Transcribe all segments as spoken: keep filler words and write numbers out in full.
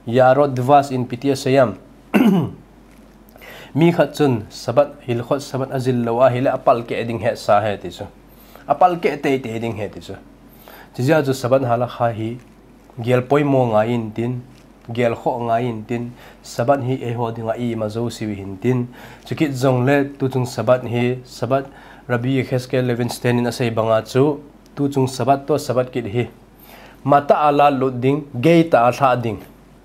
Yaarot Dvash in ipi ti asei em? Mi khat chun Sabbath, Hilchot Sabbath ajil lou ahile apalkeh ding hesa ahi ti chu. Apalkeh teitei ding ahi ti chu. Chujeh a chu Sabbath halakha hi gel poimo ngai intin, gel khoh ngai intin, Sabbath hi eiho dinga ima jouse u ahin tin. Chukit jongle tuchung Sabbath hi, Sabbath Rabbi Yechezkel Levinstein in asei banga chu, tuchung Sabbath toh Sabbath kit hi matah a lalut ding, geitah a lhah ding.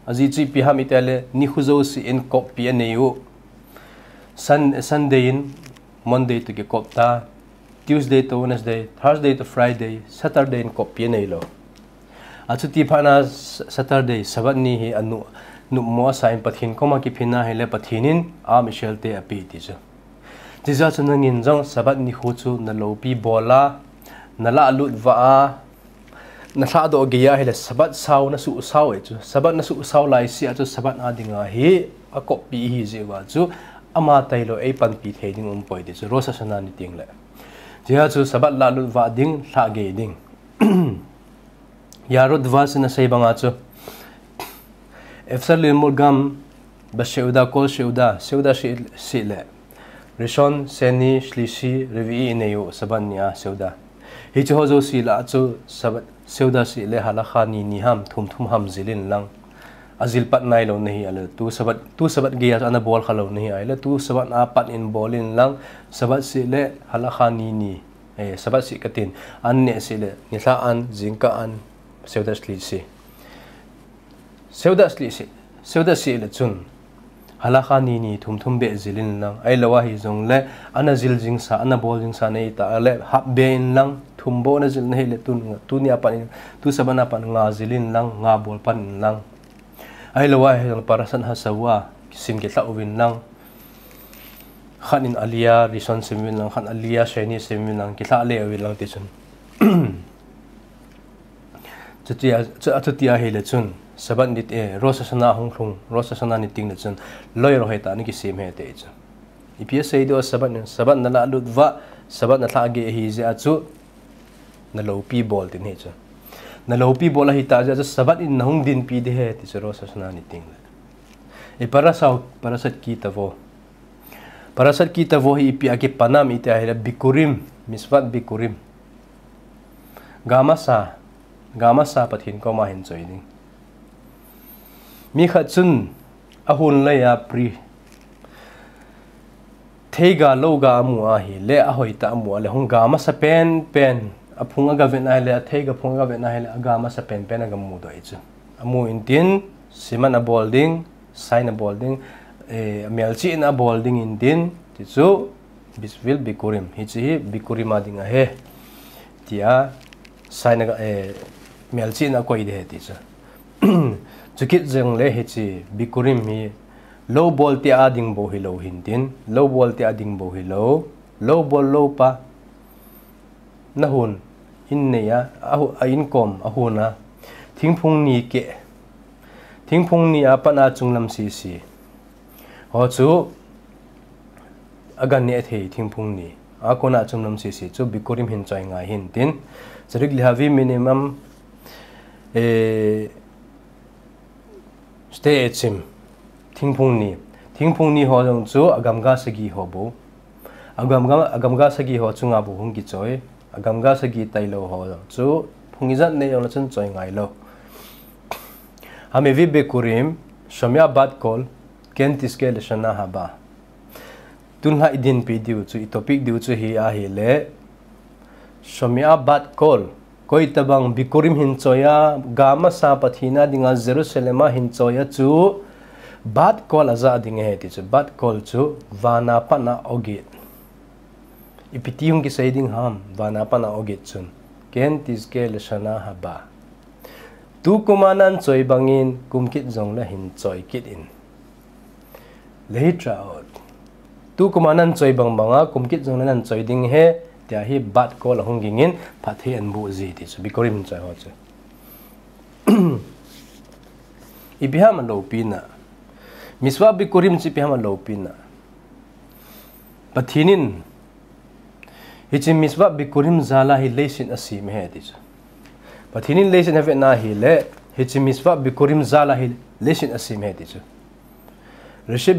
Ajeh chu ipi ham itile, nikho jouse in koppi anei u. Sun-, Sunday in Monday toh kikop ta, Tuesday to Wednesday, Thursday to Friday, Saturday in koppi anei lou. Achuti phat na S-, Saturday, Sabbath ni hi anu-, nopmo asa in Pathen koma kiphin ahile Pathen in Am Israel te ape ti chu. Chujeh a chu nangin jong Sabbath nikho chu naloupi bol a, nalah lut vah a, nalhahdoh gei ahile Sabbath sao nasuhsao e chu. Sabbath nasuhsao laisea chu Sabbath a dinga hi akoppi ihi jeh uva chu ama tailou eipanpi thei ding umpoi ti chu Rosh Hashanah ni tengle. Chujeh a chu Sabbath lahlut vah ding, lhah gei ding. Yaarot Dvash in asei banga chu, אפשר ללמוד גם בסעודה, כל סעודה, סעודה ש-, שישי le, ראשון, שני, שלישי, רביעי inei u Sabbath ni a סעודה. Hiche ho jouse lah a chu Sabbath, סעודה שישי le halakha ni ni ham, thum thum ham jil in lang. Ajil pat nailou nahi ahile, tu Sabbath, tu Sabbath gei a ana bol khalou nahi ahile, tu Sabbath a pat in bol in lang, Sabbath שישי le halakha ni ni, eh, Sabbath שישי katin, anneh שישי le, nilhah an, jingkah an, סעודה שלישי. סעודה שלישי, סעודה שישי le chun halakha ni ni thum thum beh jil in lang, ahilou ahi jongle, ana jil jingsa, ana bol jingsa nei tah le, hap beh in lang, thum bou ana jil nahi le, tun, tuni a pat in, tu Sabbath a pat nga jil in lang, nga bol pan in lang. Ahilou ahi jongle, פרשת השבוע, kisin kilhah uvin lang. Khat in Aliyah Rishon sim uvin lang, khat Aliyah Sheni sim uvin lang, kilhah le uvin lang ti chun. Chuti a, chu, achuti ahile chun, Sabbath ni, eh, Rosh Hashanah hung lhung, Rosh Hashanah ni tengle chun, loiro hoi tah a nakisem hite chu. Ipi asei diu a Sabbath ni, Sabbath nalah lut vah, Sabbath nalhah gei ahi jeh a chu, naloupi bol tin ahi chu. Naloupi bol ahi tah jeh a chu, Sabbath in nahung dinpi ding ahi ti chu Rosh Hashanah ni tengle. Eh, פרשת, פרשת כי תבוא. פרשת כי תבוא hi ipi a kipan ham iti ahile Bikurim, מצוות Bikurim. Gamasa, gamasa Pathen koma hin choi ding. Mi khat chun ahun lei a pri, theiga louga amu ahile, ahoi tah amu ahile, hung gamasa penpen, aphung agavet ahile, atheiga phung agavet ahile, agamasa penpen agamu doh ahi chu. Amu intin, siman abol ding, sign abol ding, eh, melchihna abol ding intin, ti chu, בשביל ביכורים, hiche hi Bikurim a ding ahi, tia, sign a, eh, melchihna akoi ding ahi ti chu. Chukit jongle hiche Bikurim hi, lou bolte a ding bou hilou hintin, lou bolte a ding bou hilou, lou bol lou pa, nahun, in nei a, a hu-, a inkom, ahun a, thingphung ni keh, thingphung ni a pat a chunglam sese ho chu, aga neh thei thingphung ni a kona chunglam sese chu Bikurim hin choi ngai hintin, צריך להביא minimum, eh, שתי עצים, thingphung ni. Thingphung ni ho jong chu agamga sagi ho bou. Agamga, agamga sagi ho chunga bou hung kichoi. Agamga sagi tailou ho jong chu phung ijat nei jongle chun choi ngai lou. המביא ביכורים, שומע בת קול, כן תזכה לשנה הבאה. Tunlha idinpi diu chu, i topic diu chu hi ahile, שומע בת קול, koi tabang Bikurim hin choi a, gamasa Pathen a dinga Jerusalem a hin choi a chu, בת קול aja ding ahi ti chu, בת קול chu, van a pat a aw git. Ipi ti hung kisei ding ham, van a pat a aw git chun, כן תזכה לשנה הבאה. Tukum a nahin choi bangin, kum kit jongle hin choi kit in. להתראות. Tukum a nahin choi bang banga, kum kit jongle nahin choi ding ahi, tia hi בת קול ahung gingin, phatthei ahin boh ji ti chu, Bikurim choi ho chu. Ipi ham aloupina. מצוות ביכורים chu ipi ham aloupina. Pathen in, hiche מצוות ביכורים jal a hi leiset asem ahi ti chu. Pathen in leiset avetna ahile, Hiche Mitzvah Bikurim jal a hi leiset a asem e ti chu. Reshit